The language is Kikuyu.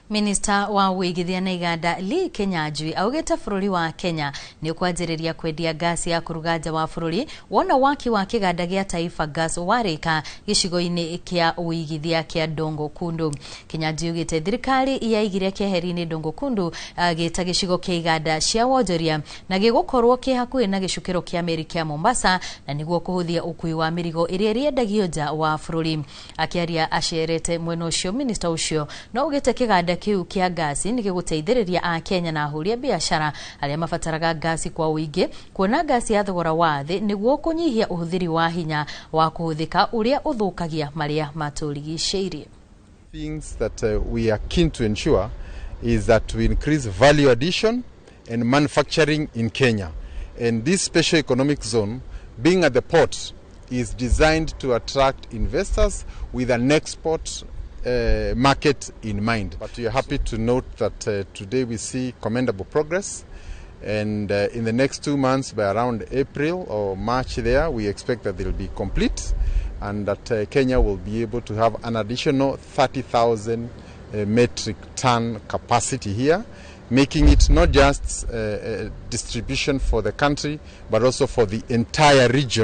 Minista wa wĩigithia na iganda Lee Kinyanjui augĩte bũrũri wa Kenya nĩ ũkwanjĩrĩria kwendia ngasi ya kũruga nja wa bũrũri wona waki wa kĩganda gĩa Taifa Gas warĩka gĩcigo-inĩ kĩa ũigithia kĩa Dongo Kundu. Kinyanjui augĩte thirikari yaigire keheri-inĩ Dongo Kundu gĩta gĩcigo kĩa iganda cia wonjoria na gĩgũkorwo kĩ hakuhĩ na gĩcukĩro kĩa meri kĩa Mombasa na nĩguo kũhũthia ũkui wa mĩrigo ĩrĩa ĩrĩendagio nja wa bũrũri. Akĩaria acerete mwena ũcio, minista ũcio no augĩte kĩganda kĩu kĩa ngasi nĩ gĩgũteithĩrĩria Akenya na ahũri a biacara arĩa mabataraga ngasi kwa ũingĩ kuona ngasi ya thogora wa thĩ nĩguo kũnyihia ũhũthĩri wa hinya wa kũhũthĩka ũrĩa ũthũkagia marĩa matũrigicĩirie. Things that we are keen to ensure is that we increase value addition and manufacturing in Kenya. And this special economic zone, being at the port, is designed to attract investors with an export market in mind. But we are happy to note that today we see commendable progress. And in the next 2 months, by around April or March there, we expect that they'll be complete and that Kenya will be able to have an additional 30,000 metric ton capacity here, making it not just distribution for the country, but also for the entire region.